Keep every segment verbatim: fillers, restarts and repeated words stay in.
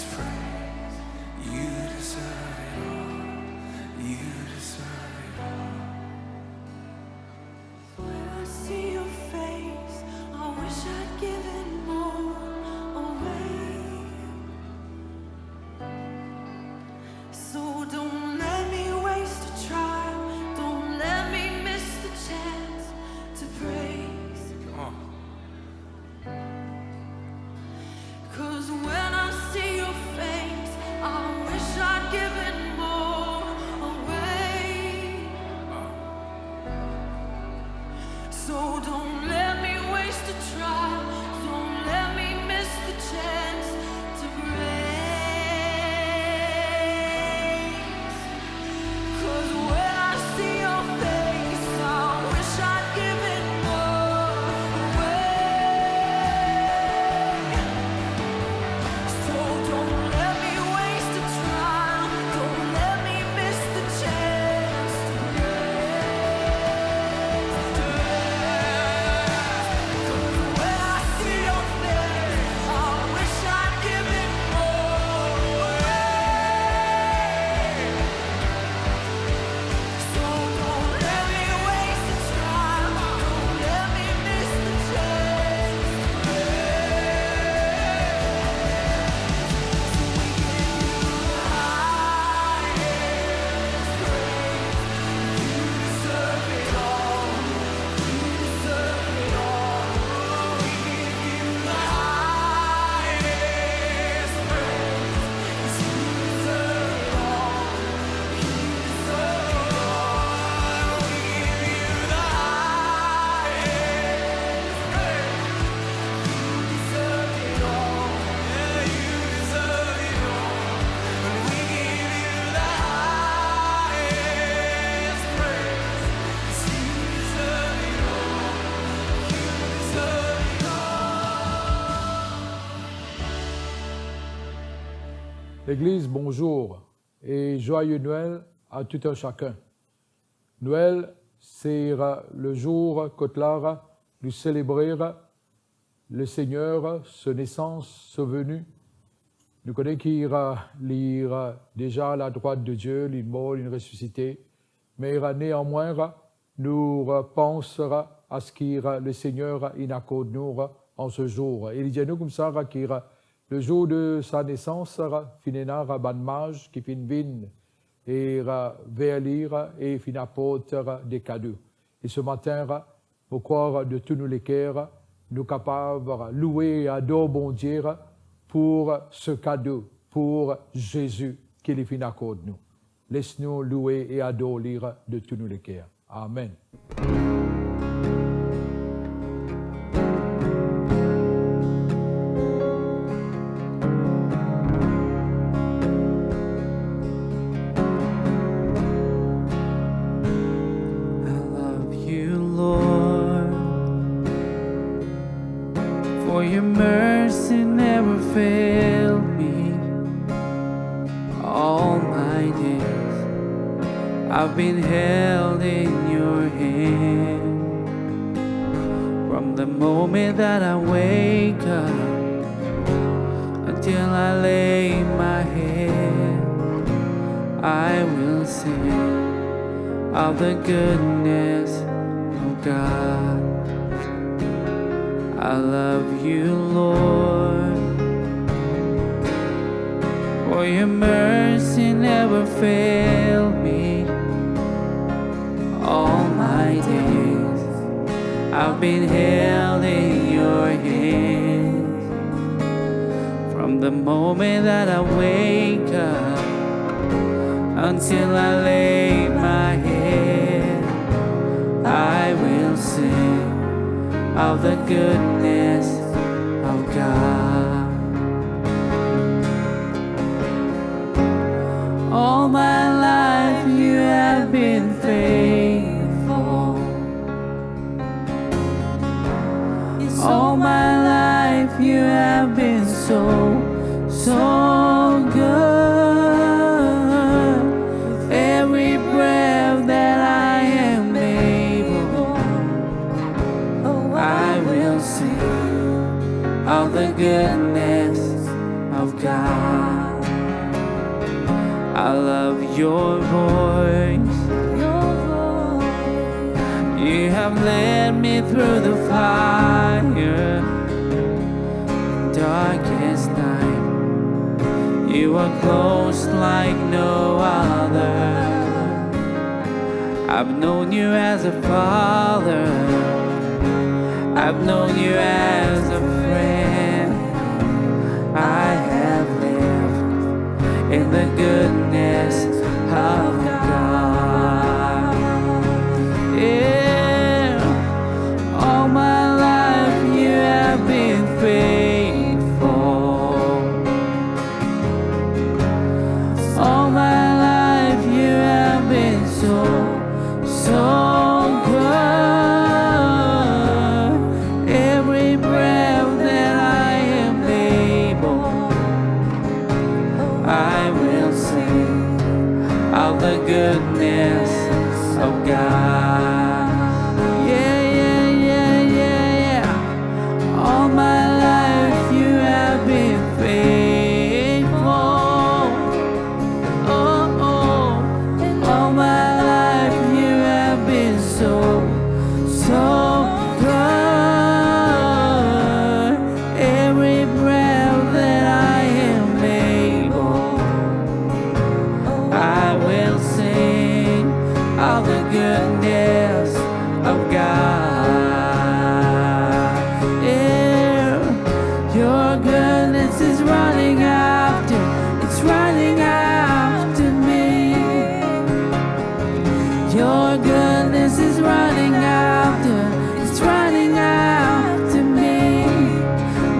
Praise. You deserve it all. You deserve it all. When I see your face, I wish I'd given more away. So don't let me waste a trial, don't let me miss the chance to praise. 'Cause when I see your face, I wish I'd given more away. So don't let me waste a trial, don't let me miss the chance to praise. 'Cause when I see your face, I wish I'd given more away. So don't let me waste a trial, don't let me miss the chance to praise. 'Cause when I see your face, I wish I'd given more away. So don't let me waste the time. Don't let me miss the chance. So we give you the highest praise. You deserve it all. You deserve it all. We give you the highest praise. Legliz, bonzour e joyeux Noël à tout un chacun. Noël, se le zour kot la nou selebrer le Seigneur, so nesans, so veni. Nou kone ki li deza ladrwat de Die, li mor, li resisite. Me neanmwin, nou pans a seki le Seigneur inn akord nou an se zour. E li dir nou koumsa ki le zour de sa nesans, finn ena bann maz ki finn vinn e ver li e finn aport de kado. E se matin, mo krwar de tou nou leker, nou kapav loue e ador Bondie pou se kado, pou Zezi ki li finn akord nou. Les nou loue e ador li de tou nou leker. Amen. I love you, Lord, for your mercy never failed me. All my days I've been held in your hand. From the moment that I wake up until I lay my head, I will sing of the goodness of God. I love you, Lord, for your mercy never failed me. All my days I've been held in your hands. From the moment that I wake up until I lay my head, I will sing of the goodness of God. All my life you have been faithful. All my life you have been so, so good. With every breath that I am able, oh, I will sing of the goodness of God. I love your voice. You have led me through the fire, darkest night. You are close like no other. I've known you as a father. I've known you as a friend. I have lived in the goodness of God. Yeah. All my life you have been faithful. All my life you have been so, so good. Every breath that I am able, I will sing of the goodness of God. Yeah, yeah, yeah, yeah, yeah. All my life you have been faithful. Oh, oh. All my life you have been so, so good. Every breath that I am able, I will sing of the goodness of God. Yeah. Your goodness is running after, it's running after me. Your goodness is running after, it's running after me.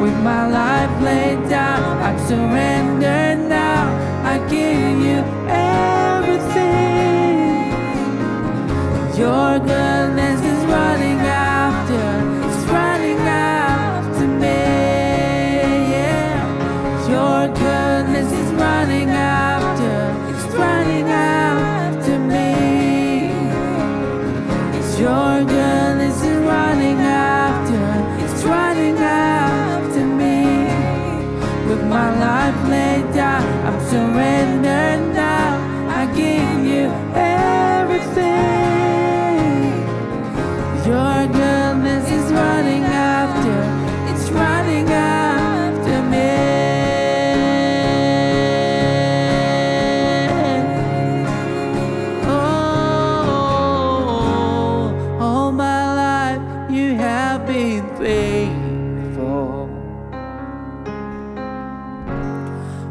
With my life laid down, I surrender now. I give you everything. Your goodness is running after, it's running after me. Yeah. Your goodness is running after, it's running after me. Your goodness is running after, it's running after me. With my life laid down, I'm surrendered now. I give you everything. Your goodness is running after, it's running after me. Oh, all my life you have been faithful.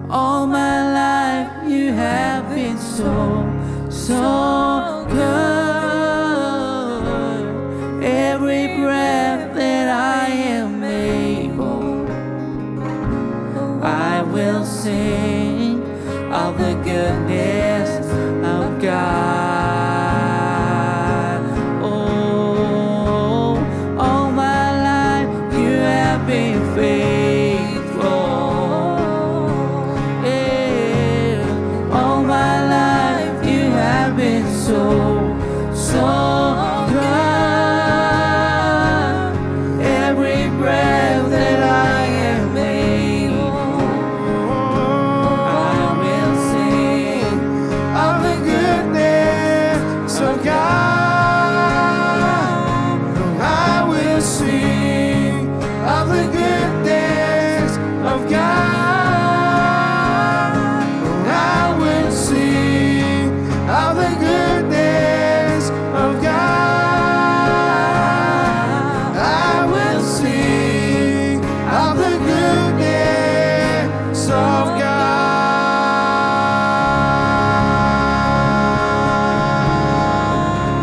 All my life you have been so, so good. Every breath that I am able, I will sing of the goodness of God. Oh, all my life you have been faithful. Yeah. All my life you have been so, so good. Every breath that I am able, I will sing of the goodness of God. I will sing of the goodness of God. I will sing of the goodness of God. I will sing of the goodness of God.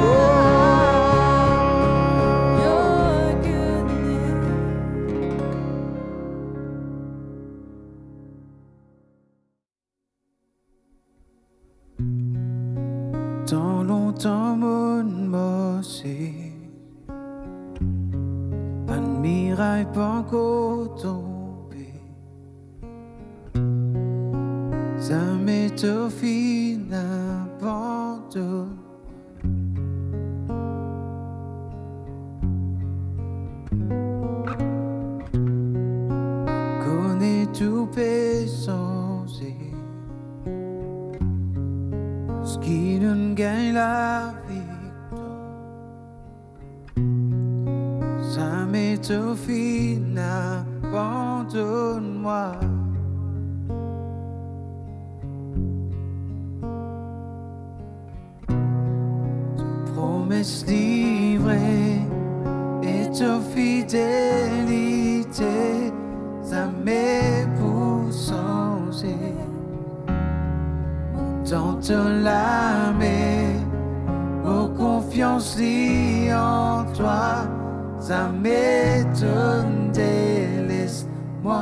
Oh. Your goodness. Tan lontan monn marse, bann miray pankor tonbe, zame to finn abandonn. Kone tou pe sanze, ki nou'nn gagn laviktwar. Zame to finn abandonn mwa. To promes li vre e to fidelite zame pou sanze. Mo dan to lame, mo konfians li an twa, zame to'nn deles mwa.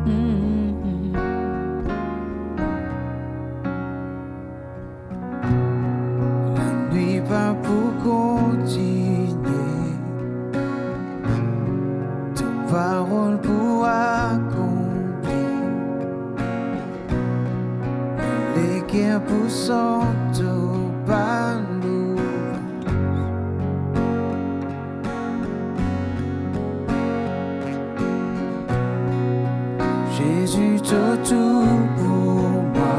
Mm. Lanwit pa pou kontinie, to parol pou akonpli. Leker pou sant to bann louvraz. Zezi, to tou pou mwa.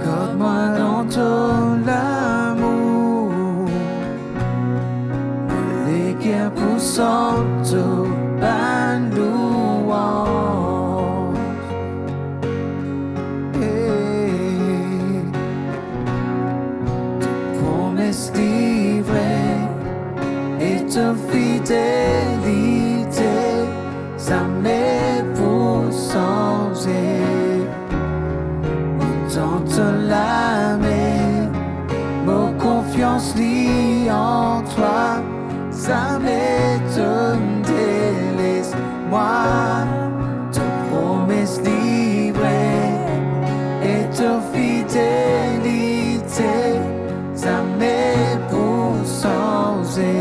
Gard mwa dan to lamour. Mo leker pou sant to bann louanz. Hey. To promes li vre e to fidelite zame pou sanze. Mo dan to lame, mo konfians li an twa, zame to'nn deles mwa. To promes li vre e to fidelite zame pou sanze.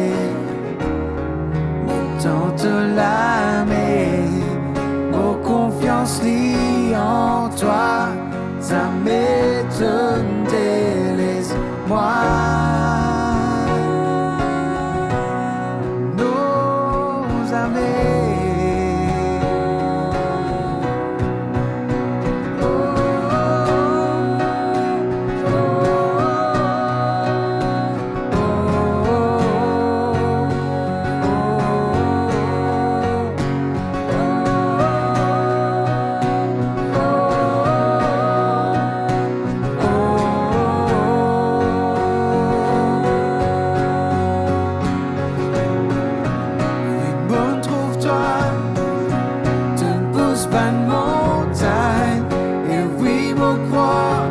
Mo dan to lame, mo konfians li an twa, zame to'nn deles mwa. Non, zame. Wi, mo'nn trouv twa, to'nn pous bann montagn, e wi, mo krwar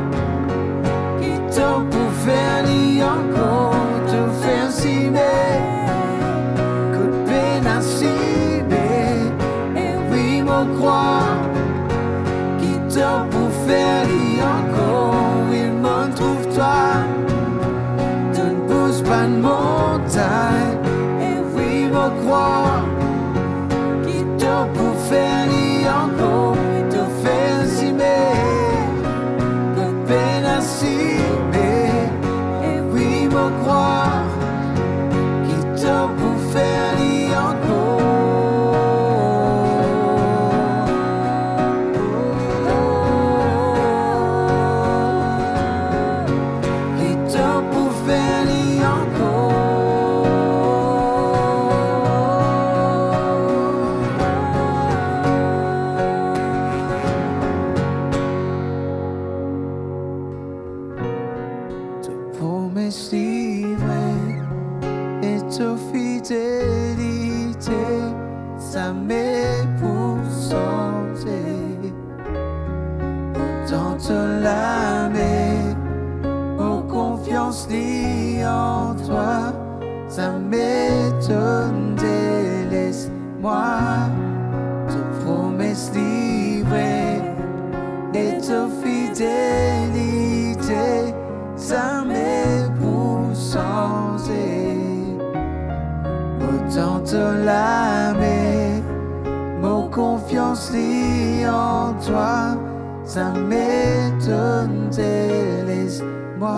ki to pou fer li ankor, to fer sime kot pena sime, e wi, mo krwar ki to pou fer li ankor. Wi, mo'nn trouv twa, to'nn pous bann montagn, e wi, mo krwar ki to pou fer li ankor, to fer sime kot pena sime, e wi, mo krwar ki to pou fer li ankor. Ki to pou fer li ankor. To promes li vre e to fidelite zame pou sanze. Mo dan to lame, mo konfians li an twa, zame to'nn deles mwa. To promes li vre e to fidelite zame pou sanze. Mo dan to lame, mo konfians li an twa, zame to'nn deles mwa.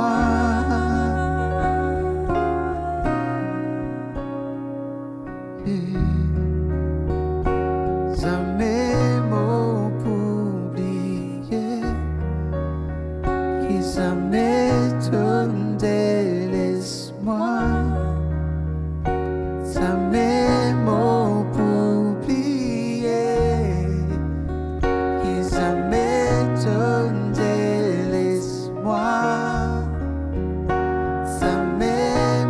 Zame mo pou bliye, ki zame to'nn deles mwa. Zame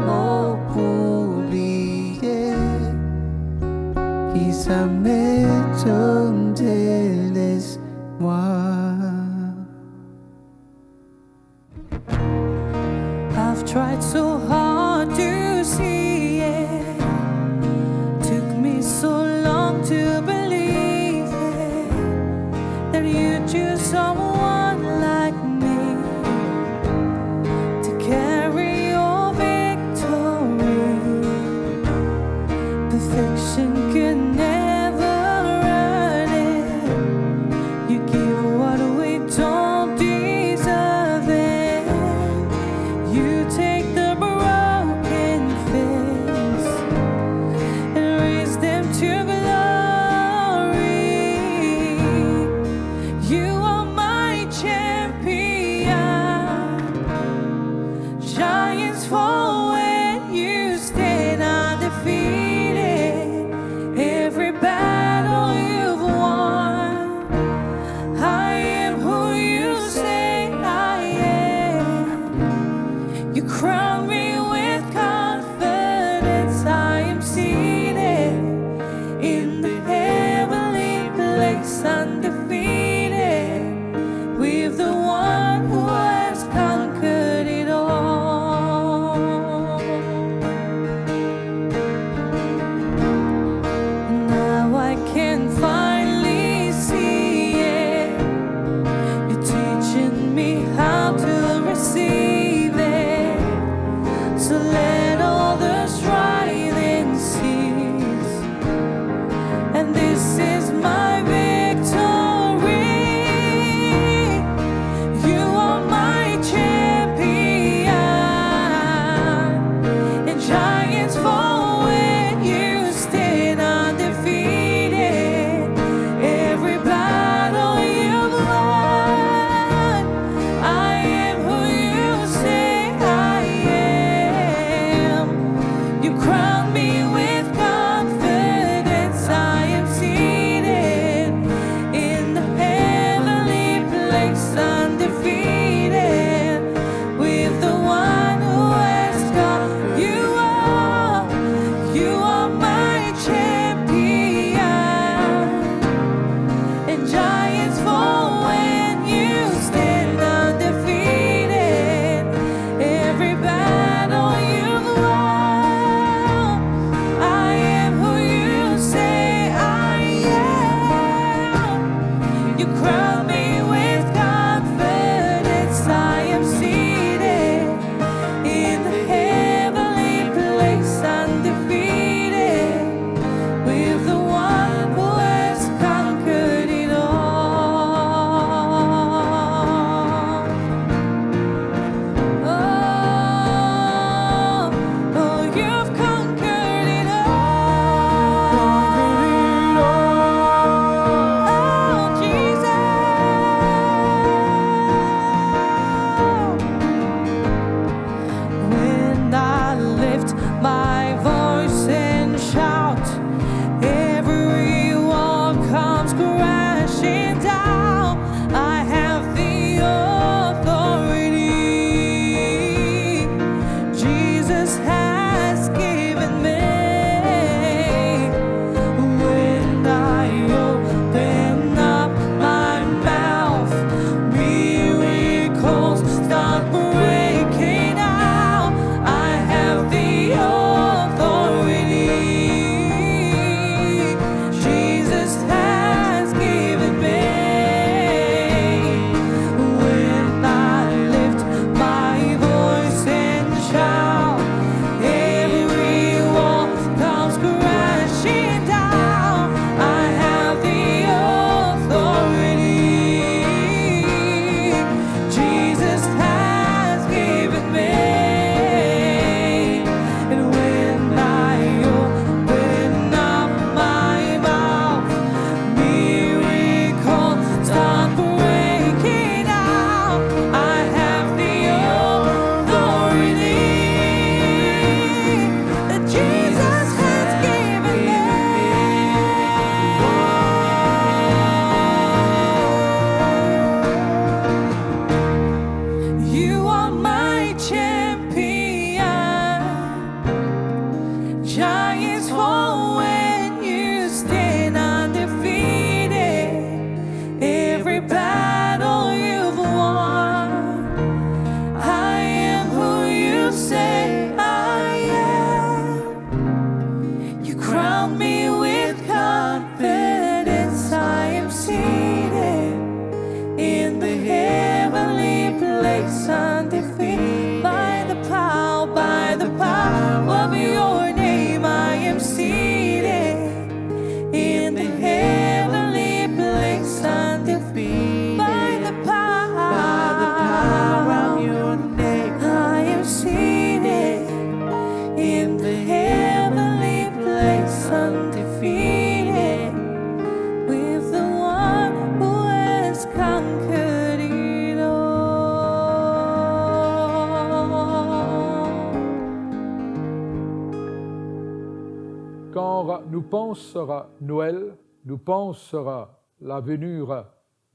mo pou bliye, ki zame to'nn deles mwa. I've tried so hard to see it. Took me so long to believe it, that you choose someone like me to carry your victory. Perfection can never earn it. You give what we don't deserve it. You take the broken things and raise them to glory. You are my champion. Giants fall when you stand undefeated. Every battle you've won, I am who you say I am. You crown me with confidence. I am seated in the heavenly place, undefeated with the one who has conquered it all. Now I can finally see it. You're teaching me how to receive it. So let all the striving cease. And this is my victory. You are my champion. And giants fall when you stand undefeated. Every battle you've won, I am who you say I am. You crown me with confidence. I am seated in the heavenly place, undefeated with the one who has come. You are, you are my champion. And giants fall when you stand undefeated. Every battle you've won, I am who you say I am. You crown me with confidence. I am seated in the heavenly place, undefeated Giants fall when you stand undefeated. Every battle you've won. I am who you say I am. You crown me with confidence. I am seated in the heavenly place, undefeated by the power, by the power of your name. I am seated in the heavenly place, undefeated by the power, by the power of your name. I am seated in the heavenly place, undefeated with the one who has conquered it all. Kan nou pans Nwel, nou pans la venue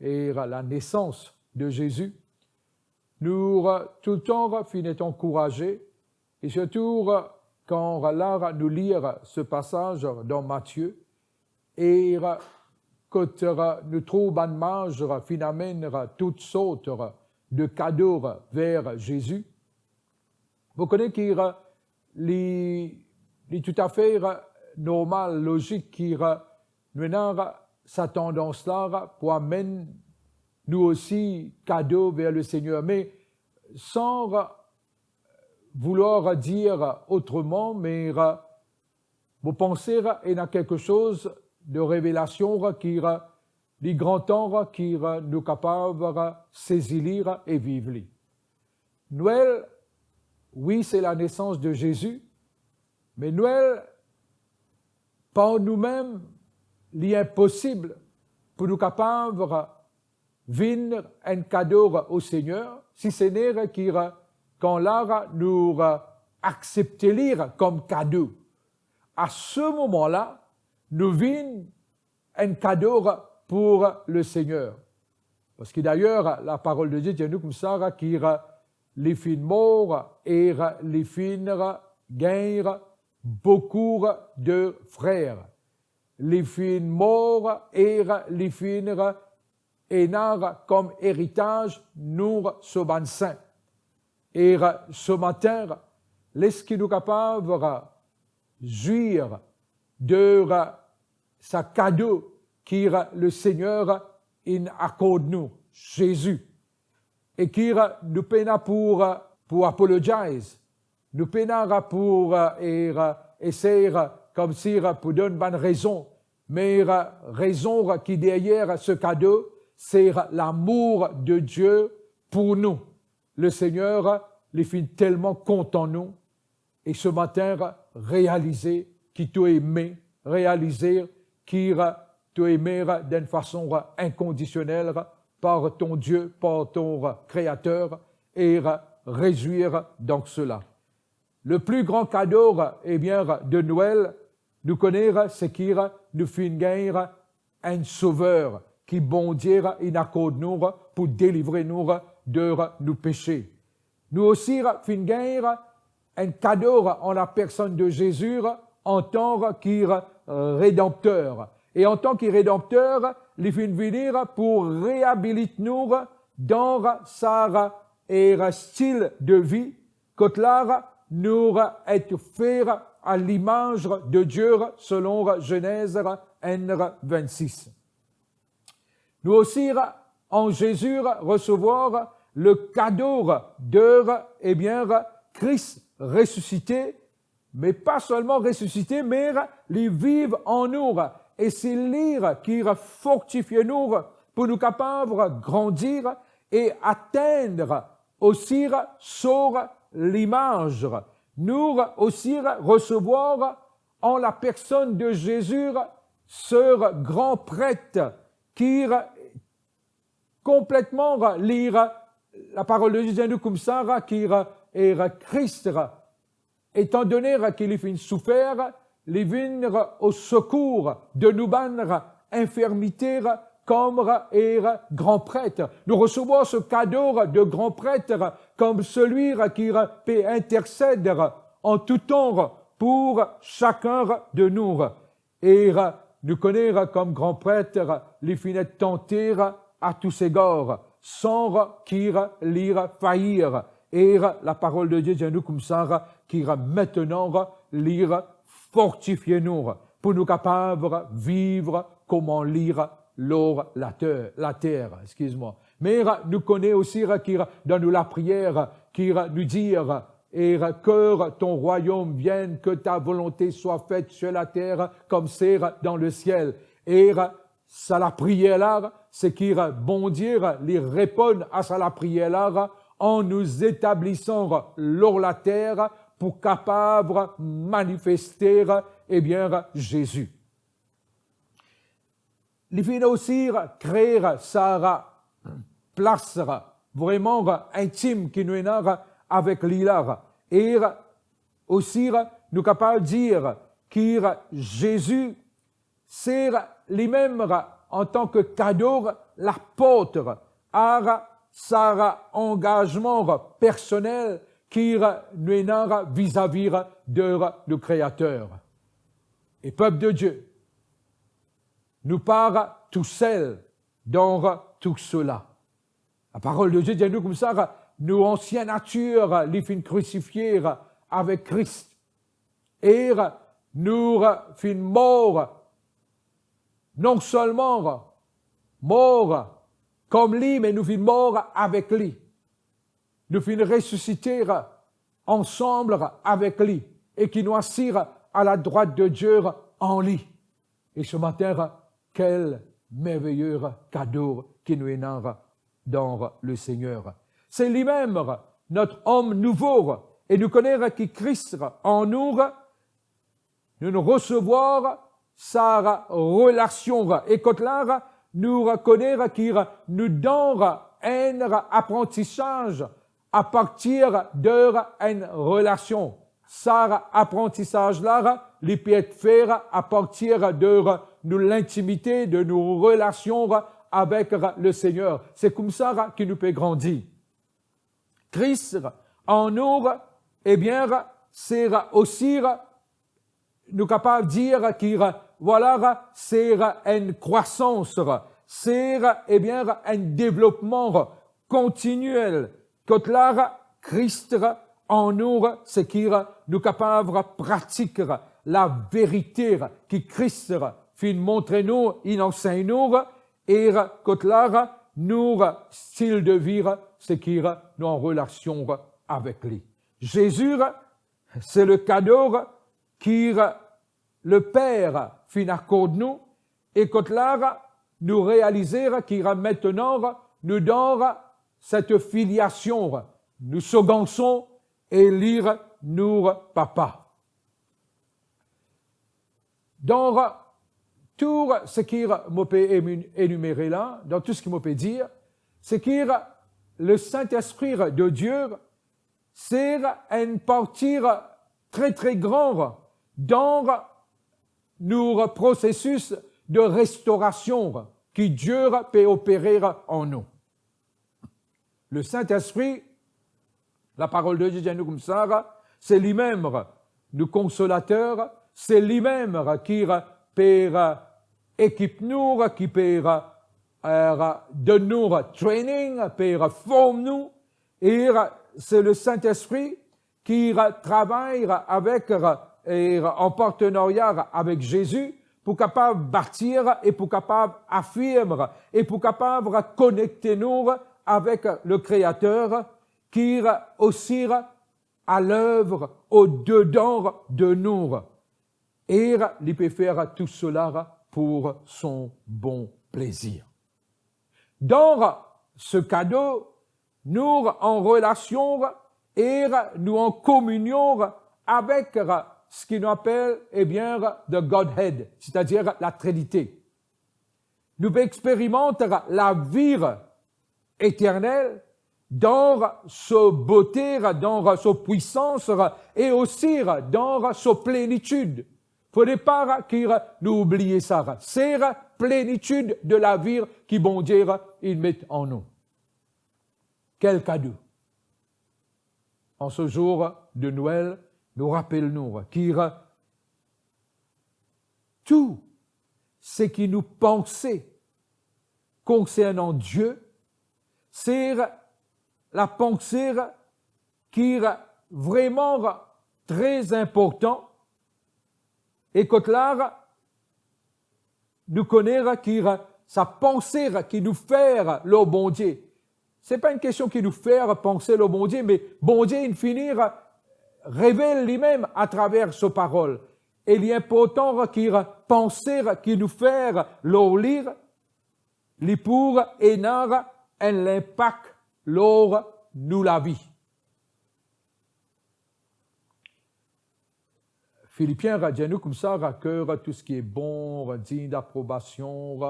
e la nesans de Zezi, nou toultan finn et ankouraze, e sirtou kan la nou lir se pasaz dan Matie, e kot nou trouv bann maz finn amenn tout sort de kado ver Zezi, mo kone ki li, li toutafe normal, lozik ki nou ena sa tandans la pou amenn nou osi kado ver Lesegner, me san voulwar dir otreman, me mo panse ena kiksoz de revelasion ki li gran tan ki nou kapav sezi li e viv li. Nwel, wi, se la nesans de Zezi, me Nwel, par noumem, li inposib pou nou kapav vinn enn kado o Segner, si se ne ki kan la nou aksepte li kom kado. A se moman la, nou vinn enn kado pou Lesegner. Parski dayer, laparol de Die dir nou koumsa ki li finn mor e li finn gagn boukou de frer. Li finn mor e li finn ena kom eritaz nou so bann sin. E se matin, les ki nou kapav zwir de sa kado ki Lesegner inn akord nou, Zezi, e ki nou pena pou, pou apologize, nou pena pou, e, esey koumsi pou donn bann rezon, me rezon ki deryer se kado, se lamour de Die pou nou. Lesegner, li finn telman kontan nou, e se matin, realize ki to eme, realize ki to eme d'enn fason inkondisionel par ton Die, par ton Kreater, e rezwir dan sela. Le pli gran kado, ebien, de Nwel, nou kone, se ki nou finn gagn enn Sover ki Bondie inn akord nou pou delivre nou de nou pese. Nou osi finn gagn enn kado an lapersonn de Zezi antan ki Redanmter. E antan ki Redanmter, li finn vini pou reabilit nou dan sa, e, stil de vi, kot la nou et fer a limaz de Die, selon Zenez enn vennsis. Nou osi, an Zezi, resevwar le kado de, ebien, Kris resisite, me pa selman resisite, me li viv an nou, e se li ki fortifie nou pou nou kapav grandi e atenn osi so limaz. Nou osi resevwar an lapersonn de Zezi, se gran pret ki konpletman li, laparol de Die dir nou koumsa ki, e, Kris, etandone ki li finn soufer, li vinn o sekour de nou bann infirmite kom, e, gran pret. Nou resevwar se kado de gran pret kom selwi ki pe intersed an tou tan pou sakenn de nou. E nou kone kom gran pret, li finn tante a tou segar, san ki li fail. E Laparol de Die dir nou koumsa ki aster li fortifie nou, pou nou kapav viv kouma li lor later, later, eskiz mwa. Me nou kone osi ki dan nou lapriyer, ki nou dir, et que ton royaume vienne, que ta volonté soit faite sur la terre comme c'est dans le ciel. E sa lapriyer la, se ki Bondie li reponn a sa lapriyer la, an nou etablisan lor later pou kapav manifeste, ebien, Zezi. Li finn osi kre sa plas vreman intim ki nou ena avek li la. E osi, nou kapav dir ki Zezi se limem, antan ki kado, laport a sa angazman personel ki nou ena vizavi de nou Kreater. E pep de Die, nou pa tousel dan tou sela. Laparol de Die dir nou koumsa, nou ansien natir, li finn krisifie avek Kris. E nou finn mor, non selman mor kom li, me nou finn mor avek li. Nou finn resisite ansam avek li, e ki nou asiz a ladrwat de Die an li. E se matin, kel merveye kado ki nou ena dan Lesegner. Se limem, not om nouvo, e nou kone ki Kris an nou, nou, nou resevwar sa relasion, e kot la, nou kone ki nou dan enn aprantisaz apartir de enn relasion. Sa aprantisaz la, li pe et fer apartir de nou lintimite, de nou relasion avek Lesegner. Se koumsa ki nou pe grandi. Kris an nou, ebien, se osi, nou kapav dir ki, vwala, se enn krwasans, se, ebien, enn devlopman kontiniel. Kot la, Kris an nou, se ki nou kapav pratik laverite ki Kris finn montre nou, inn ansegn nou, e kot la, nou stil de vi, se ki nou an relasion avek li. Zezi, se le kado ki Leper finn akord nou, e kot la, nou realize ki aster nou dan set filiasion, nou so garson e li nou papa. Dan tou seki mo pe emi-, enimere la, dan tou seki mo pe dir, seki Lesintespri de Die, se enn parti tre, tre gran dan nou prosesis de restorasion ki Die pe opere an nou. Lesintespri, Laparol de Die dir nou koumsa, se limem nou konsolater, se limem ki pe ekip nou, ki pe, eh, donn nou training, pe form nou, e se Lesintespri ki travay avek, e an partenarya avek Zezi, pou kapav batir e pou kapav afirm e pou kapav konekte nou avek Lekreater ki osi a lev odedan de nou. E li pe fer tou sela pou son bon plezir. Dan se kado, nou an relasion e nou an kominion avek seki nou apel, ebien, the Godhead, setadir Latrinite. Nou pe experimant lavi eternel dan so bote, dan so pwisans e osi dan so plenitid. Fode pa ki nou oubliye sa, se plenitid de lavi ki Bondie inn met an nou. Kel kado! An se zour de Nwel, nou rapel nou ki tou seki nou panse konsernan Die, se lapanse ki vreman tre inportan, e kot la, nou kone ki sa panse ki nou fer lor Bondie, se pa enn kestion ki nou fer panse lor Bondie, me Bondie inn fini revel limem atraver so parol. E li inportan ki panse ki nou fer lor li, li pou ena enn linpak lor nou lavi. Filipien dir nou koumsa, ke tou seki bon, dign d'aprobasion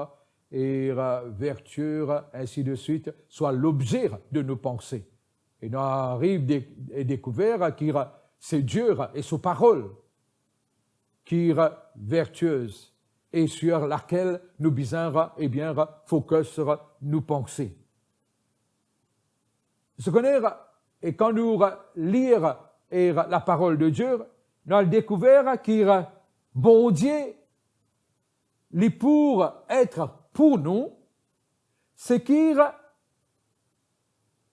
e vertie, ainsi de suite, swa lobze de nou panse. E nou ariv de-, e dekouver ki se Die e so parol ki vertie e sir lakel nou bizin, ebien, fokis nou panse. Zot kone, e kan nou lir e laparol de Die, nou al dekouver ki Bondie, li pou et pou nou, seki,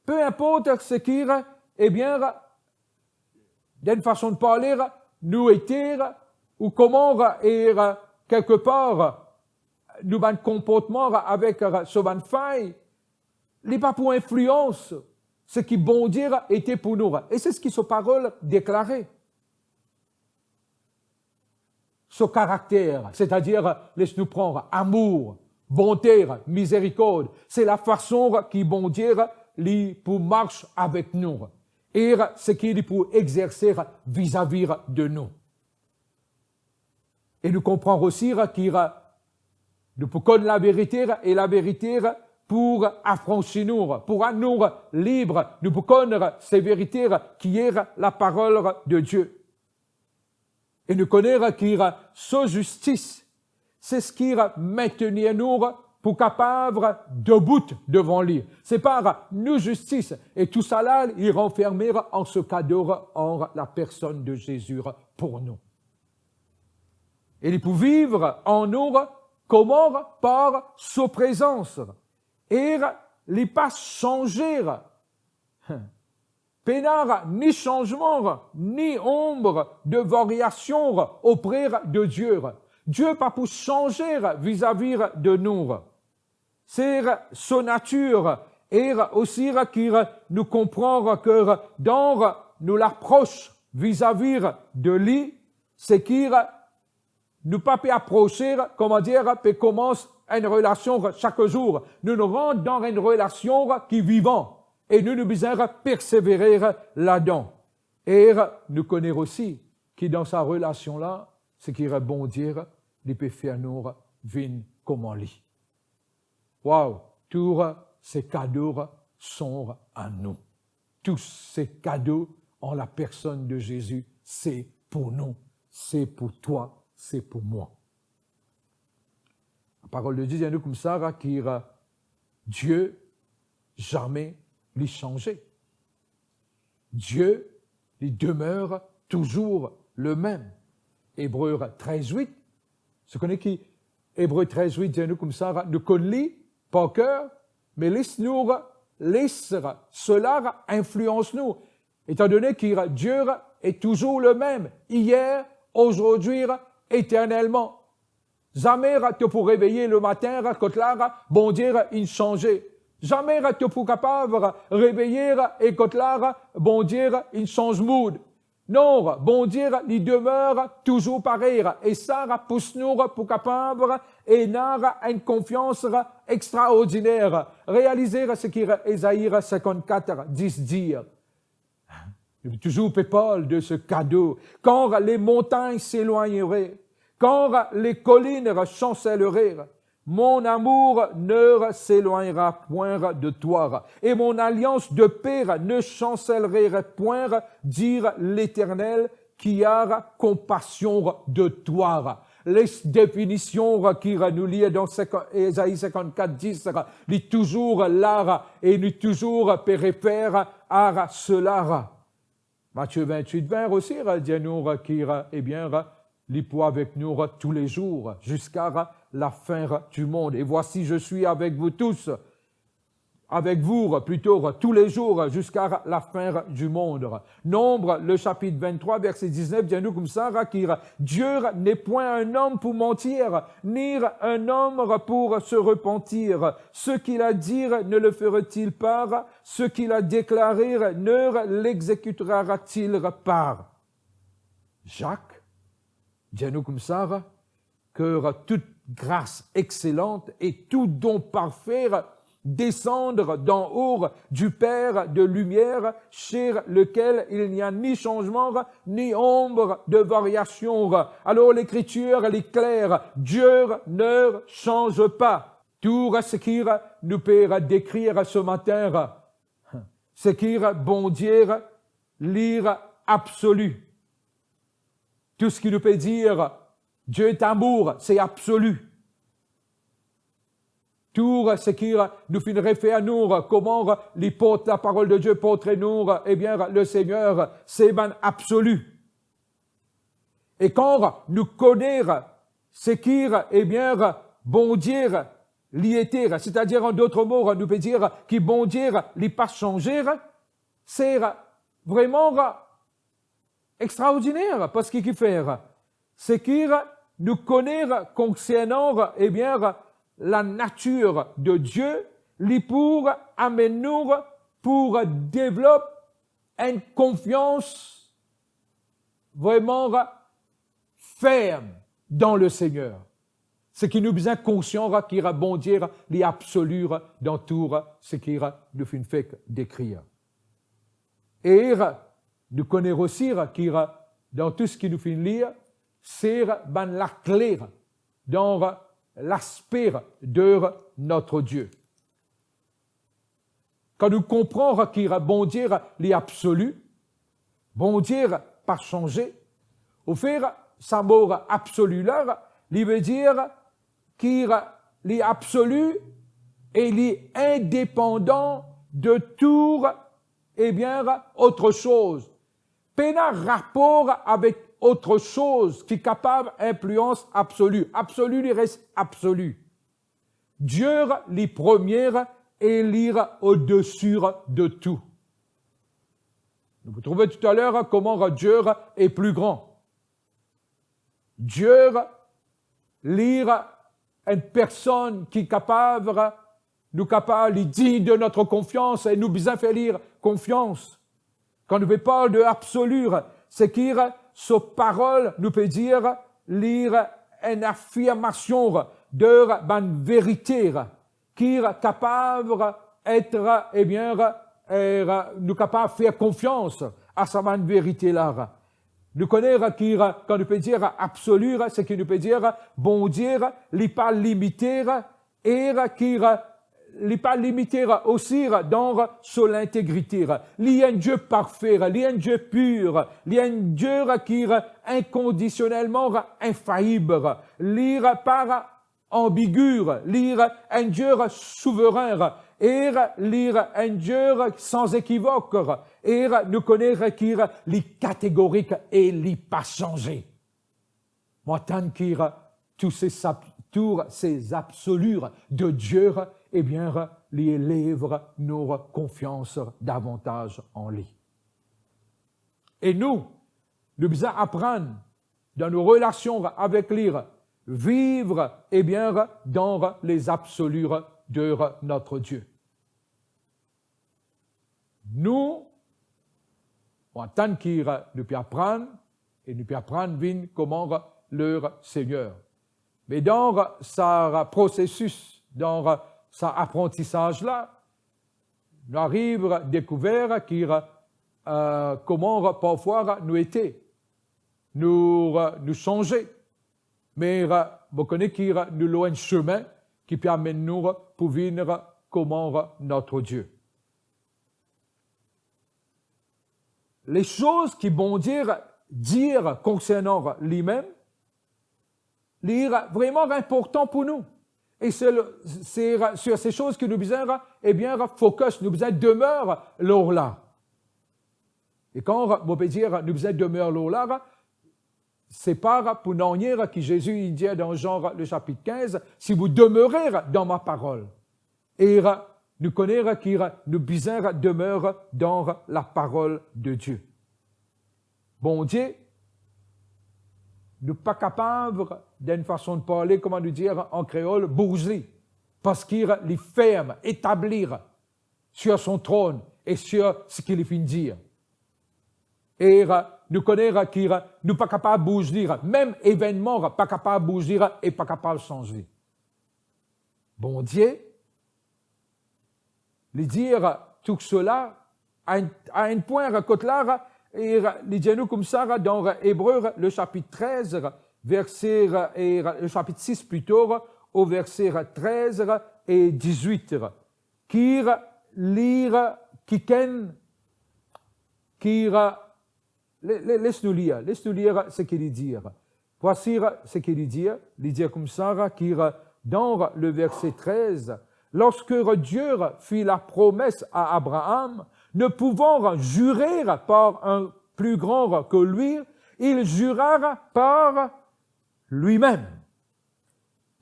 pe inport seki, ebien, dan enn fason de parle, nou ete, ou koman, e, kelkepar, nou bann konportman avek so bann fey, li pa pou inflians seki Bondie ete pou nou. E se seki so parol deklare. So karakter, setadir, les nou pran, amour, bonte, mizerikord, se lafason ki Bondie li pou mars avek nou, e seki li pou exerse vizavi de nou. E nou konpran osi ki nou pou konn laverite, e laverite pou afransi nou, pou rann nou lib. Nou pou konn se verite ki laparol de Die. E nou kone ki so zistis, se seki mentenir nou pou kapav debout devan li. Se pa nou zistis, e tousala li ranferme an so kado an lapersonn de Zezi pou nou. E li pou viv an nou koman? Par so prezans. E li pa sanze. Pena ni sanzman, ni onb de variasion opre de Die. Die pa pou sanze vizavi de nou. Se so natir, e osi ki nou konpran ki dan nou lapros vizavi de li, seki nou pa pe aprose, kouma dir, pe koumans enn relasion sak zour. Nou, nou rant dan enn relasion ki vivan, e nou, nou bizin persevere ladan. E nou kone osi ki dan sa relasion la, seki Bondie li pe fer nou vinn kouma li. Waw, tou se kado son a nou. Tou se kado an lapersonn de Zezi, se pou nou, se pou twa, se pou mwa. Laparol de Die dir nou koumsa ki Die zame li sanze. Die, li demeure toujours le même. Ebre trez wit, zot kone ki Ebre trez wit dir nou koumsa, nou konn li par ker, me les nou les sela inflians nou, etandone ki Die est toujours le même, hier, aujourd'hui, éternellement. Zame to pou reveye lematin kot la Bondie inn sanze. Zame to pou kapav reveye e kot la Bondie inn sanz mood. Non, Bondie li demeure toujours parey, e sa pous nou pou kapav ena enn konfians extraordiner. Realize seki Ezai sinkannkat dis dir. Nou toujours pe parl de se kado. Quand les montagnes s'éloigneront, quand les collines chancelleront, mon amour ne s'éloignera point de toi, et mon alliance de paix ne chancellera point, dit l'Éternel, qui a compassion de toi. Les definision ki nou lir dan sink-, Ezai sinkannkat dis, li toujours la e li toujours pe refer a sela. Matie vintwit vin osi, dir nou ki, ebien, li pou avek nou toulezour, ziska lafin di mond. Et voici, je suis avec vous tous, avec vous, plutôt, tous les jours, jusqu'à la fin du monde. Nombre, le chapitre vingt-trois, verset dix-neuf, dir nou koumsa ki, Dieu n'est point un homme pour mentir, ni un homme pour se repentir. Ce qu'il a dit, ne le fera-t-il pas ? Ce qu'il a déclaré, ne l'exécutera-t-il pas ? Jacques, dir nou koumsa, que toute grâce excellente et tout don parfait descendent d'en haut du Père de lumière, chez lequel il n'y a ni changement, ni ombre de variation. Alors l'Écriture, elle est claire, Dieu ne change pas. Tou seki nou pe dekrir se matin, seki Bondie li absoli. Tou seki nou pe dir, Dieu est amour, c'est absolu. Tou seki nou finn refer nou, kouma li port laparol de Dieu, port nou, ebien, le Seigneur, se bann absoli. E kan nou kone seki, ebien, Bondie li ete, setadir, an dot mo, nou pe dir ki Bondie li pa sanze, se vreman extraordiner, parski kifer? Seki nou kone konsernan, ebien, lanatir de Dieu, li pou amenn nou pou devlop enn konfians vreman ferm dan le Seigneur. Seki nou bizin konsian ki Bondie li absoli dan tou seki nou finn fek dekrir. E nou kone osi ki dan tou seki nou finn lir, se bann lakle dan laspe de notre Dieu. Kan nou konpran ki Bondie li absoli, Bondie pa sanze, anfet, sa mo absoli la, li ve dir ki li absoli e li indepandan de tou, ebien, autre chose. Pena rapor avek autre chose ki kapav inflians absoli. Absoli, li res absoli. Dieu li premie e li odesi de tou. Nou pou trouve toutaler kouma Dieu est plus grand. Dieu li enn personn ki kapav, nou kapav li digne de notre confiance e nou bizin fer li konfians. Kan nou pe parl de absoli, seki so parol, nou pe dir, li enn afirmasion de bann verite ki kapav et, ebien, e, nou kapav fer konfians a sa bann verite la. Nou kone ki, kan nou pe dir absoli, seki nou pe dir Bondie li pa limite, e ki li pa limite osi dan so lintegrite. Li enn Dieu parfe, li enn Dieu pir, li enn Dieu ki inkondisionelman infaib, li pa anbigi, li enn Dieu souverin, e li enn Dieu san ekivok, e nou kone ki li kategorik e li pa sanze. Mo atann ki tou se sab-, tou se absoli de Dieu, ebien, li elev nou konfians davantaz an li. E nou, nou bizin aprann dan nou relasion avek li, viv, ebien, dan les absolus de notre Dieu. Nou, mo atann ki nou pe aprann, e nou pe aprann vinn kouma le Seigneur. Me dan sa prosesis, dan sa aprantisaz la, nou ariv dekouver ki, eh, kouma parfwa nou ete, nou, nou sanze. Me mo kone ki nou lor enn semin ki pe amenn nou pou vinn kouma notre Dieu. Les choses ki Bondie dir konsernan limem, li vreman inportan pou nou. E se le, se, se se choses ki nou bizin, ebien, focus, nou bizin demer lor la. E kan mo pe dir nou bizin demer lor la, se pa pou nanye ki Zezi inn dir dan Zan le sapit kinz, "Si vous demeurez dans ma parole." E nou kone ki nou bizin demer dan laparol de Die. Bondie, nou pa kapav, dan enn fason de parle, kouma nou dir an kreol, bouz li, parski li ferm, etabli sur son trône e sur seki li finn dir. E nou kone ki nou pa kapav bouz li, mem evennman pa kapav bouz li e pa kapav sanz li. Bondie, li dir tou sela a enn, a enn pwin kot la, e li dir nou koumsa dan Ebre, le sapit trez, verse, e le sapit sis plito, o verse trez e dizwit, ki li, kikenn, ki, le, le, les nou lir, les nou lir seki li dir. Voici ce qu'il dit, li dir koumsa ki dan le verse trez, lorsque Dieu fit la promesse à Abraham, ne pouvant jurer par un plus grand que lui, il jura par lui-même.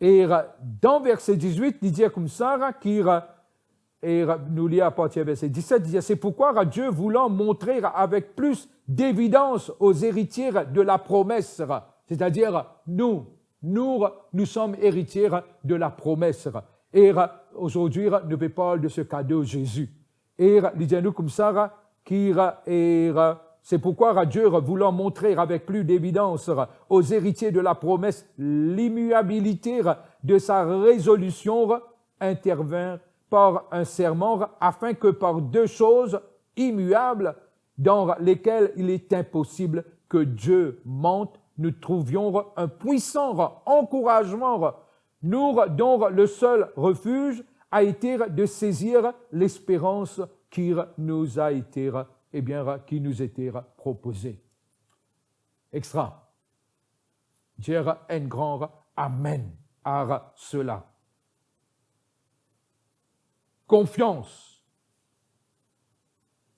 E dan verse dizwit, li dir koumsa ki, e nou lir apartir verse diset, li dir, c'est pourquoi Dieu, voulant montrer avec plus d'évidence aux héritiers de la promesse, c'est-à-dire nous, nous, nous sommes héritiers de la promesse. E aujourd'hui, nou pe parl de ce cadeau Jésus. E li dir nou koumsa ki, e c'est pourquoi Dieu, voulant montrer avec plus d'évidence aux héritiers de la promesse l'immuabilité de sa résolution, intervint par un serment, afin que par deux choses immuables, dans lesquelles il est impossible que Dieu mente, nous trouvions un puissant encouragement, nous dont le seul refuge a été de saisir l'espérance qui nous a été, eh bien, qui nous était proposée. Extra. Dir un grand amen à cela. Konfians.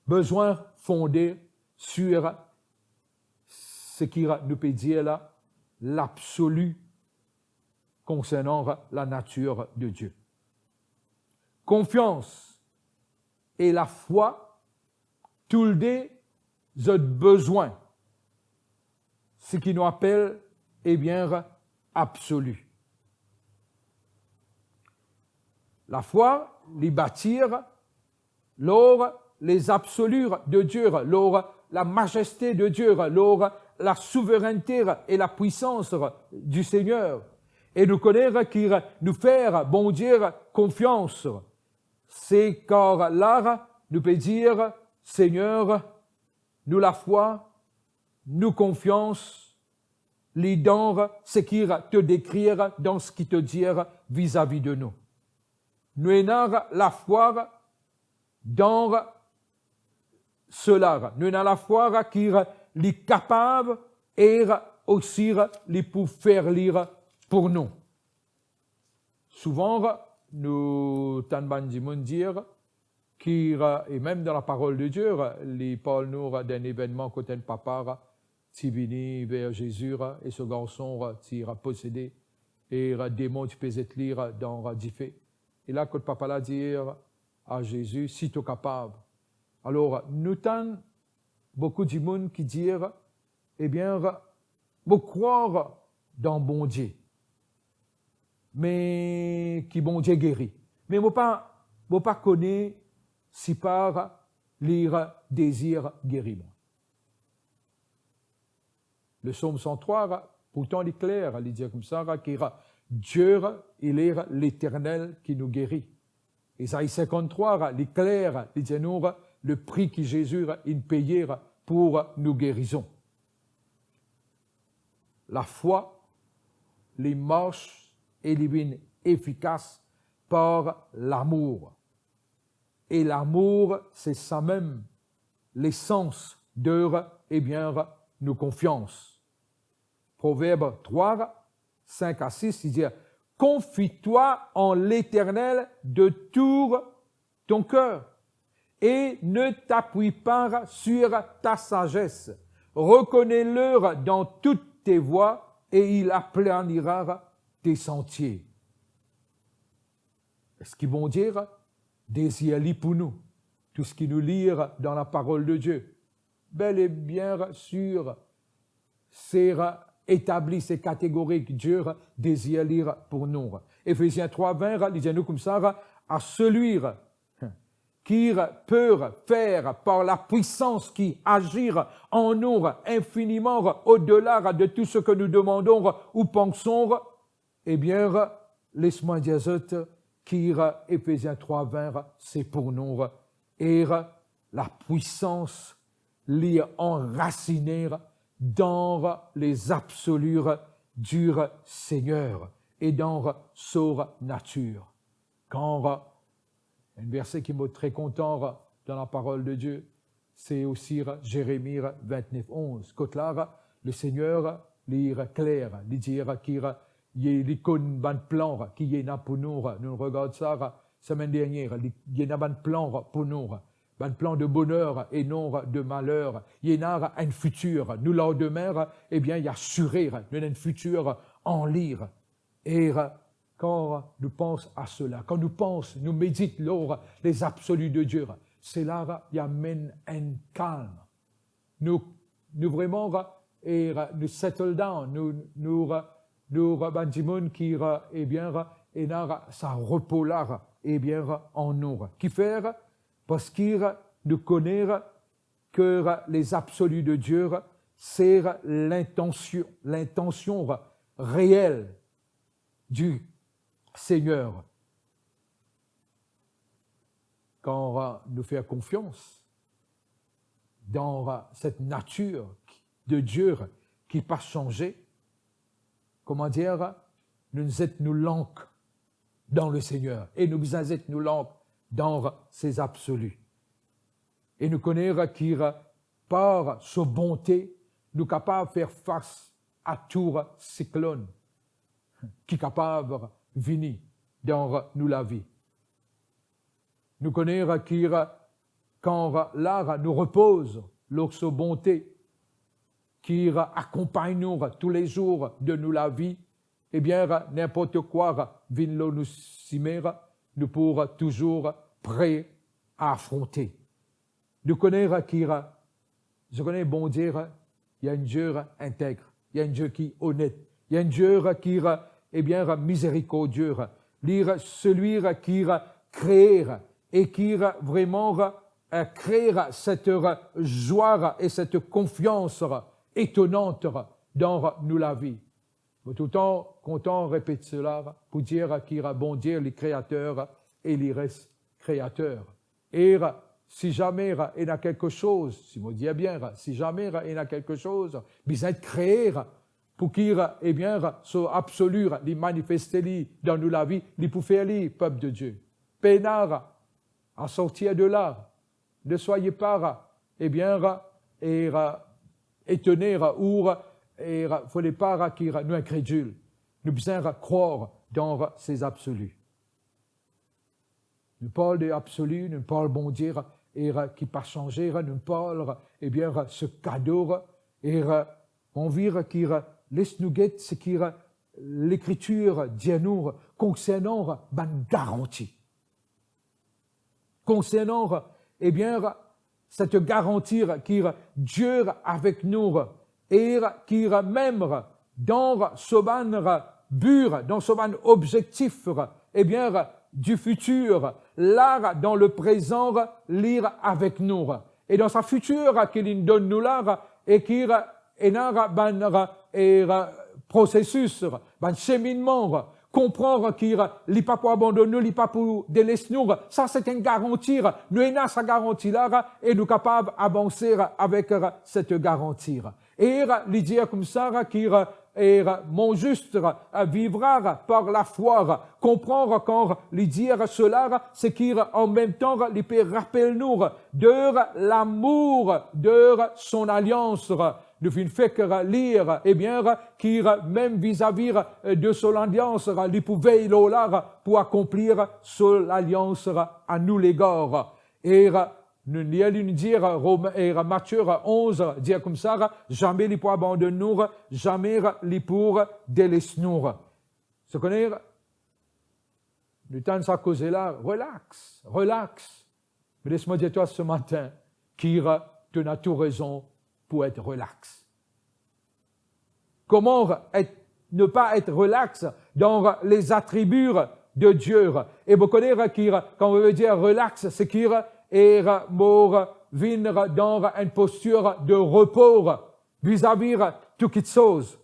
Bizin fonde sur seki nou pe dir la, l'absolu concerning la natir de Die. Konfians e lafwa, toule de, zot bizin seki nou apel, ebien, absoli. Lafwa, li bati lor les absolus de Die, lor la mazeste de Die, lor la souveraineté e la pwisans di Segner. E nou kone ki nou fer Bondie konfians. Se kar la nou pe dir, Segner, nou lafwa, nou konfians, li dan seki to dekrir, dan seki to dir vizavi de nou. Nou ena lafwa dan sela. Nou ena lafwa ki li kapav e osi li pou fer li pou nou. Souvan, nou tann bann dimoun dir ki, e mem dan laparol de Die, li parl nou dan enn evennman kot enn papa ti vini ver Zezi e so garson ti posede e demon ti pe zet li dan dife. E la kot papa la dir a Zezi, "Si to kapav." Alor, nou tann boukou dimoun ki dir, "Ebien, mo krwar dan Bondie, me ki Bondie geri. Me mo pa, mo pa kone si pa li dezir geri mwa." Le Psaume cent trois, pourtan, li kler, li dir koumsa ki Dieu, il est l'Éternel qui nous guérit. Esaïe cinquante-trois, li kler, li dir nou le pri ki Zezi inn peye pou nou gerizon. Lafwa, li mars e li vinn efikas par lamour. E lamour, se samem lesans de, ebien, nou konfians. Proverb trois, cinq à six, li dir, "Confie-toi en l'Éternel de tout ton cœur et ne t'appuie pas sur ta sagesse. Reconnais-le dans toutes tes voies et il aplanira tes sentiers. Eski Bondie dezir li pou nou? Tou seki nou lir dan la parol de Dieu, bel e bien sir, se etabli, se kategorik, Dieu dezir li pou nou. Efezien trwa vin, li dir nou koumsa, à celui qui peut faire par la puissance qui agit en nous infiniment au-delà de tout ce que nous demandons ou pensons, ebien, les mwa dir zot ki Efezien trwa vin, se pou nou, e lapwisans li anrasine dan les absolus du Seigneur e dan so natir. Kan enn verse ki mo tre kontan dan la parol de Dieu, se osi Jeremi vintnef onz. Kot la, Lesegner, li kler, li dir ki li, li konn bann plan ki li ena pou nou. Nou regard sa semenn dernie, li, li ena bann plan pou nou, bann plan de boner e non de maler. Li ena enn fitir. Nou landime, ebien, li asire, nou ena enn fitir an li. E kan nou pans a sela, kan nou pans, nou medit lor les absolus de Dieu, sela li amenn enn kalm. Nou, nou vreman, e nou settle down, nou, nou, nou bann dimoun ki, ebien, ena sa repo la, ebien, an nou. Kifer? Parski nou kone ke les absolus de Dieu, se lintansion, lintansion reel du Seigneur. Kan nou fer konfians dan set natir de Dieu ki pa sanze, kouma dir, nou zet nou lank dan Lesegner e nou bizin zet nou lank dan ses absolus. E nou kone ki par so bonte, nou kapav fer fas a tou siklonn ki kapav vini dan nou lavi. Nou kone ki kan la nou repoz lor so bonte ki akonpagn nou toulezour de nou lavi, ebien, ninport kwa vinn lor nou simin, nou pou touzour pre a afronte. Nou kone ki, nou kone Bondie, li enn Die integre, li enn Die ki onet, li enn Die ki, ebien, mizerikordie. Li, selwi ki kree e ki vreman kree set zwa e set konfians etonan dan nou lavi. Mo toultan kontan repet sela pou dir ki Bondie li kreater e li res kreater. E si zame ena kelke soz, si mo dir bien, si zame ena kelke soz bizin kree pou ki, ebien, so absoli li manifeste li dan nou lavi, li pou fer li, pep de Die. Pena a sortir de la, ne soyez pas, ebien, e, etone ou, e, fode pa ki nou inkredil. Nou bizin krwar dan ses absolus. Nou parl de absoli, nou parl Bondie, e, ki pa sanze, nou parl, ebien, se kado, e, anvi ki les nou get seki Lekritir dir nou konsernan bann garanti. Konsernan, ebien, set garanti ki Die avek nou e ki mem dan so bann bi, dan so bann obzektif, ebien, di fitir, la, dan le prezan, li avek nou. E dan sa fitir ki li donn nou la, e ki ena bann, e, prosesis, bann seminnman, konpran ki li pa pou abandonn nou, li pa pou deles nou. Sa se enn garanti. Nou ena sa garanti la e nou kapav avanse avek set garanti. E li dir koumsa ki, e, mon juste vivra par la foi. Konpran kan li dir sela, seki an mem tan li pe rapel nou de lamour de son alians. Nou finn fek lir, ebien, ki mem vizavi de so lalians, li pou vey lor la pou akonplir so lalians a nou legar. E Nou lir li, nou dir, Rom-, e, Matie onz, dir koumsa, zame li pou abandonn nou, zame li pou deles nou. Zot kone, nou tann sa koze la, relax, relax. Me les mwa dir twa se matin, ki to ena tou rezon pou et relax. Comment être, ne pas être relax dans les attributs de Dieu? E mo kone ki, kan mo ve dir relax, se ki, e, mo vinn dan enn postir de repo vizavi tou kiksoz.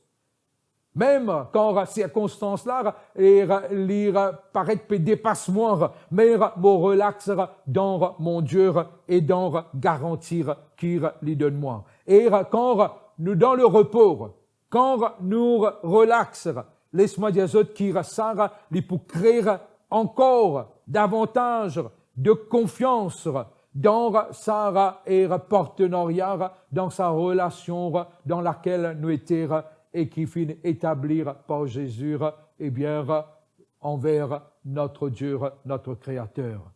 Mem kan sirkonstans la, e, li paret pe depas mwa, me mo relax dan mon Dieu e dan garanti ki li donn mwa. E kan nou dan le repo, kan nou relax, les mwa dir zot ki sa li pou kree ankor davantaz de konfians dan sa, e, partenaria, dan sa relasion dan lakel nou ete e ki finn etabli par Zezi, ebien, anver notre Dieu, notre Créateur.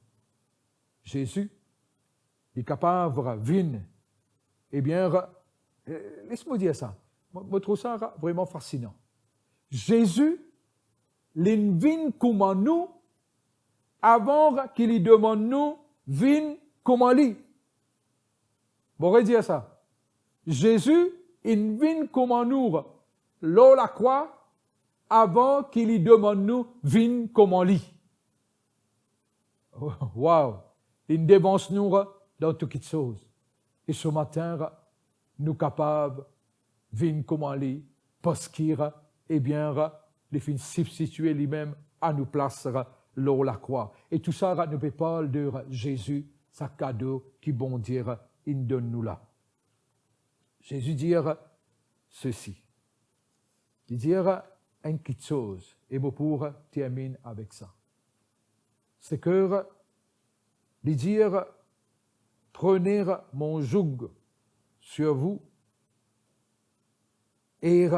Zezi, li kapav vinn, ebien, e, les mo dir sa, mo, mo trouv sa vreman fasinan. Zezi, linn vinn kouma nou, avan ki li demann nou vinn kouma li. Mo redir sa. Zezi inn vinn kouma nou lor lakrwa avan ki li demann nou vinn kouma li. Waw! Linn devans nou dan tou kiksoz. E se matin, nou kapav vinn kouma li, parski, ebien, li finn sibstitie limem a nou plas lor lakrwa. E tou sa, nou pe parl de Zezi, sa kado ki Bondie inn donn nou la. Zezi dir sesi. Li dir enn kiksoz, e mo pou terminn avek sa. Se ki li dir, prenez mon joug sur vous. E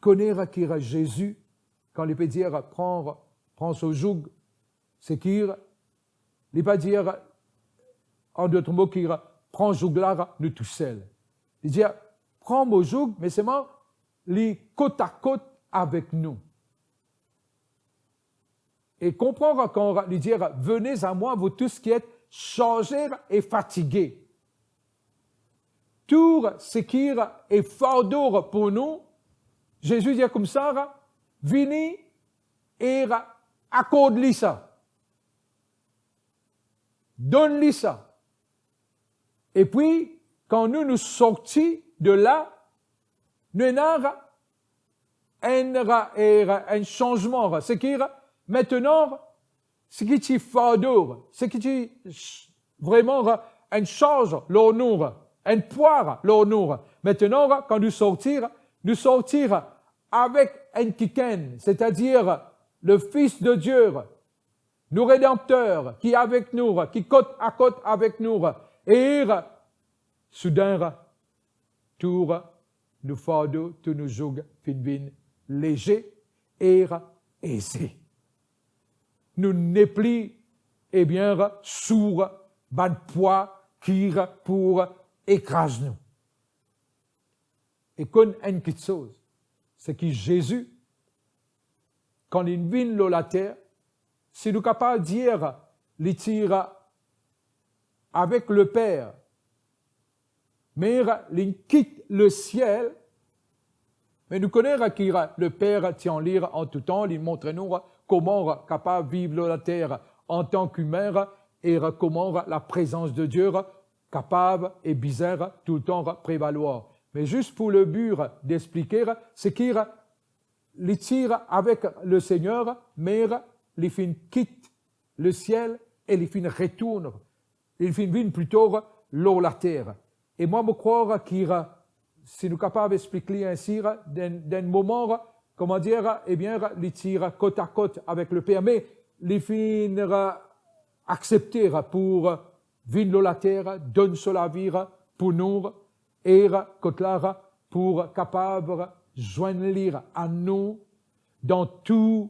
kone ki Zezi, kan li pe dir, pran, pran so joug, se ki li pa dir, an dot mo, ki pran joug la nou tousel. Li dir, pran mo joug, me selman li kot a kot avek nou. E konpran kan li dir, venez à moi, vous tous qui êtes chargés et fatigués. Tou seki e fardo pou nou, Zezi dir koumsa, vini e akord li sa. Donn li sa. Epi, kan nou, nou sorti de la, nou ena enn, e, enn sanzman. Seki, aster, seki ti fardo, seki ti s-, vreman enn sarz lor nou, enn pwa lor nou. Aster, kan nou sorti, nou sorti avek enn kikenn, setadir le Fils de Dieu, nou Redanmter, ki avek nou, ki kot a kot avek nou, e soudin, tou nou fardo, tou nou zoug finn vinn leze e eze. Nou nepli, ebien, sou bann pwa ki pou ekraz nou. E konn enn kiksoz, seki Zezi, kan li vinn lor later, si nou kapav dir, li ti avek Leper, me li kit lesiel, me nou kone ki Leper ti an li an tou tan, li montre nou kouma kapav viv lor later antan ki imin, e kouma laprezans de Die kapav e bizin toultan prevalwar. Me zis pou le bi de explike, seki li ti avek Lesegner, me li finn kit lesiel e li finn retourn, li finn vinn plito lor later. E mwa, mo krwar ki, si nou kapav explik li ensi, dan, dan enn moman, kouma dir, ebien, li ti kot a kot avek Leper, me li finn aksepte pou vinn lor later, donn so lavi pou nou, e kot la pou kapav zwenn li a nou dan tou,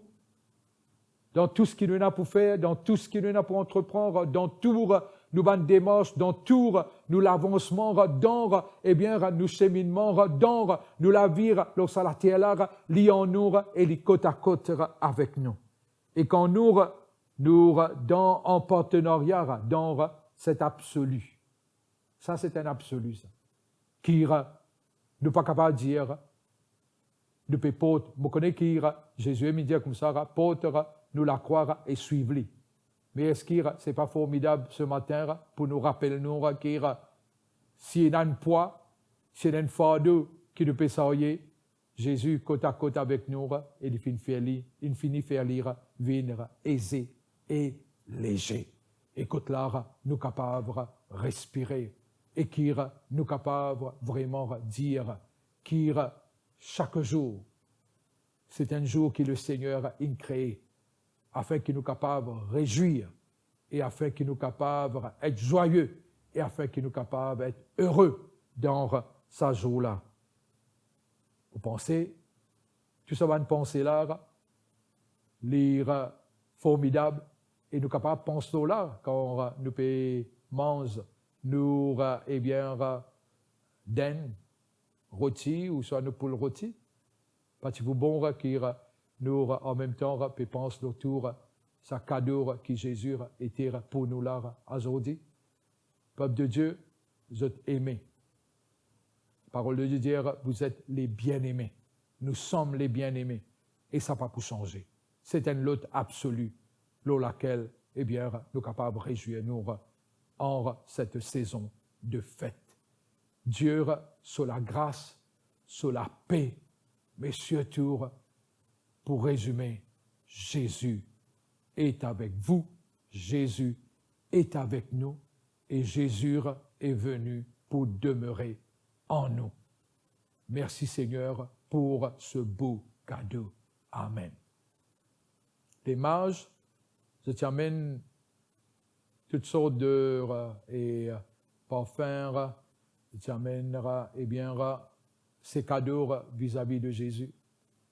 dan tou seki nou ena pou fer, dan tou seki nou ena pou antreprann, dan tou nou bann demars dan tou nou lavansman dan, ebien, nou seminnman dan nou lavi lor sa later la, li an nou e li kotakot avek nou. E kan nou, nou dan an partenaria dan set absoli, sa se enn absoli, sa. Ki nou pa kapav dir, nou pe port, mo kone ki Zezi inn dir koumsa, port nou lakrwa e swiv li. Me eski se pa formidab se matin pou nou rapel nou ki si ena enn pwa, si ena enn fardo ki nou pe sarye, Zezi kotakot avek nou e li finn fer li, li finn fer li vinn eze e leze. E kot la nou kapav respire e ki nou kapav vreman dir ki sak zour, se enn zour ki Lesegner inn kree, afin ki nou kapav rezwir e afin ki nou kapav et zwaye e afin ki nou kapav et ere dan sa zour la. Ou panse, tou sa bann panse la, li formidab e nou kapav pans lor la kan nou pe manz nou, ebien, dinn roti ouswa nou poul roti. Pa ti pou bon ki nou an mem tan pe pans lor tou sa kado ki Zezi ete pou nou la azordi? Pep de Die, zot eme. Parol de Die dir, vous êtes les bien-aimés. Nous sommes les bien-aimés. E sa pa pou sanze. Se enn lot absoli lor lakel, ebien, nou kapav rezwir nou an set sezon de fet. Die, so lagras, so lape, me sirtou, pou rezime, Zezi est avec vous, Jésus est avec nous et Jésus est venu pour demeurer en nous. Merci Seigneur pour ce beau cadeau. Amen. Les mages, zot ti amenn tout sort de, euh, e, euh, parfin, euh, zot ti amenn, euh, ebien, euh, se kado, euh, vizavi de Zezi.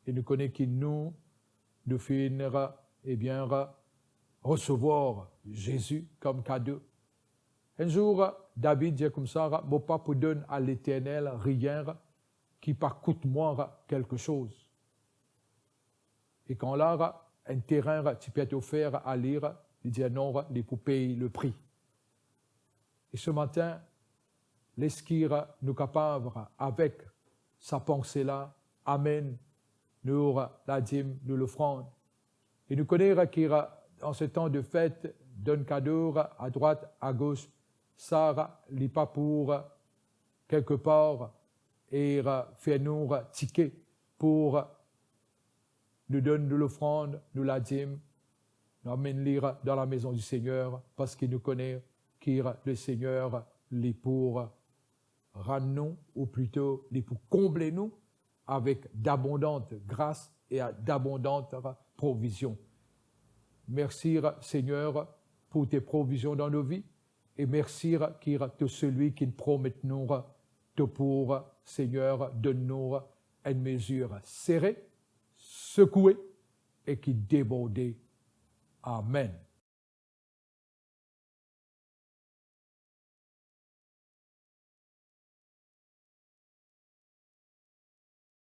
E nou kone ki nou, nou finn, euh, ebien, euh, resevwar Zezi kom kado. Enn zour, euh, David dir koumsa, euh, "Mo pa pou donn a Leternel rien, euh, ki pa kout mwa, euh, kelke soz." E kan la, enn terin ti pe et ofer a li, li dir non, li pou pey le pri. E se matin, eski nou kapav, avek sa panse la, amenn nou ladim, nou lofrann. E nou kone ki, an se tan de fet, donn kado adrwat, agos, sa li pa pou, kelkepar, e, fer nou tike pou nou donn nou lofrann, nou ladim, nou amenn li dan lamezon di Segner, parski nou kone ki Lesegner, li pou rann nou, ou plito, li pou konble nou avek dabondant gras e a dabondant provizion. Mersi, Segner, pou tes provisions dans nos vies. E mersi ki to selwi ki promet nou, to pou, Segner, donn nou enn mezir sere, sekoue e ki deborde. Amen.